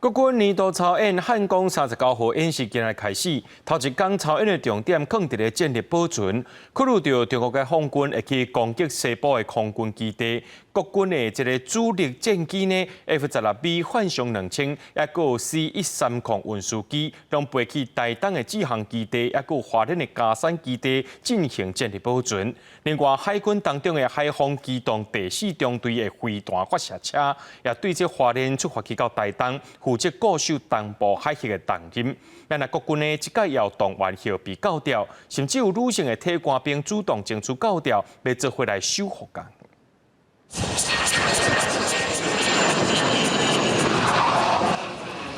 國軍年度操演漢光三十九號演習今日開始，頭一工操演的重點囥佇咧戰力保存，考慮著中國解放軍會去攻擊西部的空軍基地，國軍的這个主力戰機呢，F-16V 幻象2000，抑閣有 C-130運輸機，攏飛去台東的志航基地，抑閣有花蓮的佳山基地進行戰力保存。另外，海軍當中的海防機動第四中隊的飛彈發射車，也對這花蓮出發去到台東，負責固守東部海域的重任。咱啊國軍呢，這擺也動員後備調，甚至有女性的體官兵主動爭取調，欲做伙來守護港。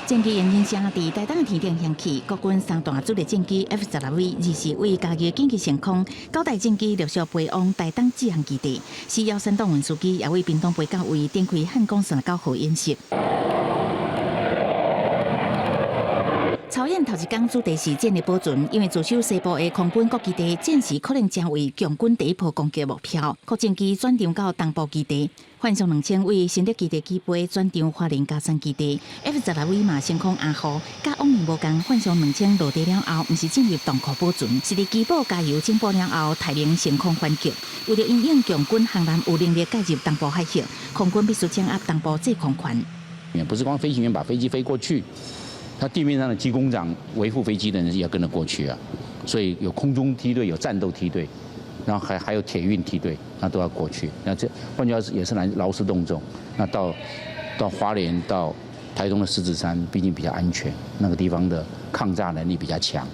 戰機引擎聲佇台東天頂響起，國軍三大主力戰機 F-16V 二十為家己緊急升空，九台戰機陸續飛往台東志航基地，C-130運輸機也為屏東飛到位，展開漢光三十九號演習。操演頭一工主題是戰力保存，因為駐守西部的空軍各基地戰時可能成為共軍第一波攻擊目標。國戰機轉場到東部基地，幻象2000為新竹基地起飛，轉場花蓮佳山基地。F-16V 嘛升空阿護，佮往年無仝，幻象兩千落地了後，毋是進入凍庫保存，是佇機堡加油整補了後，待命升空反擊。為著因應共軍航艦有能力介入東部海域，空軍必須掌握東部制空權。不是光飛行員把飛機飛過去。他地面上的機工長維護飛機的人也要跟着過去啊，所以有空中梯隊，有戰鬥梯隊，然後還有鐵運梯隊，那都要過去。那這換句話說也是來勞師動眾。那到花蓮到台東的獅子山，畢竟比較安全，那個地方的抗炸能力比較強。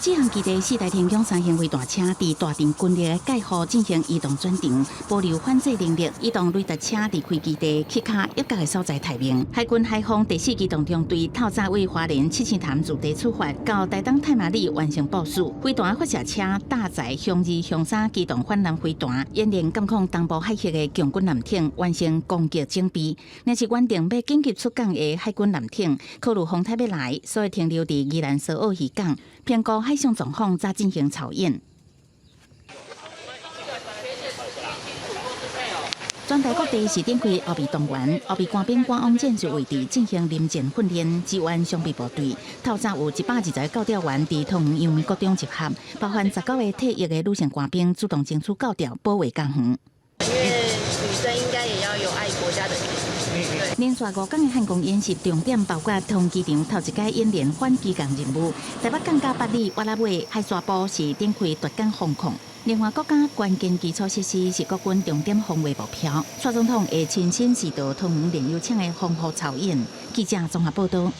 志航基地四台天弓三型飛彈車佇大陣軍力的蓋護進行移動轉場，保留反制能力。移動雷達車離開基地，去較一角的所在待命。海軍海防第四機動中隊透早為花蓮七星潭駐地出發，到台東太麻里完成部署。飛彈發射車搭載雄二、雄三機動反艦飛彈，演練監控東部海域的共軍艦艇，完成攻擊準備。若是原定欲緊急出港的海軍艦艇，考慮風颱欲來，所以停留佇宜蘭蘇澳漁港，評估海上狀況，才進行操演。全台各地是展開後備動員，後備官兵趕往戰術位置進行臨戰訓練，支援常備部隊。透早有120個教調員佇桃園陽明國中集合，包含19個退役的女性官兵主動爭取調，保衛家園。因為女生應該也要有愛國家的心。連續5工的漢光演習重點包括桃園機場頭一擺演練反機共任務，台北港佮八里瓦剌尾海沙埔是展開奪港防控。另外，國家關鍵基礎設施是國軍重點防衛目標。蔡總統會親身視導桃園煉油廠的防護操演。記者綜合報導。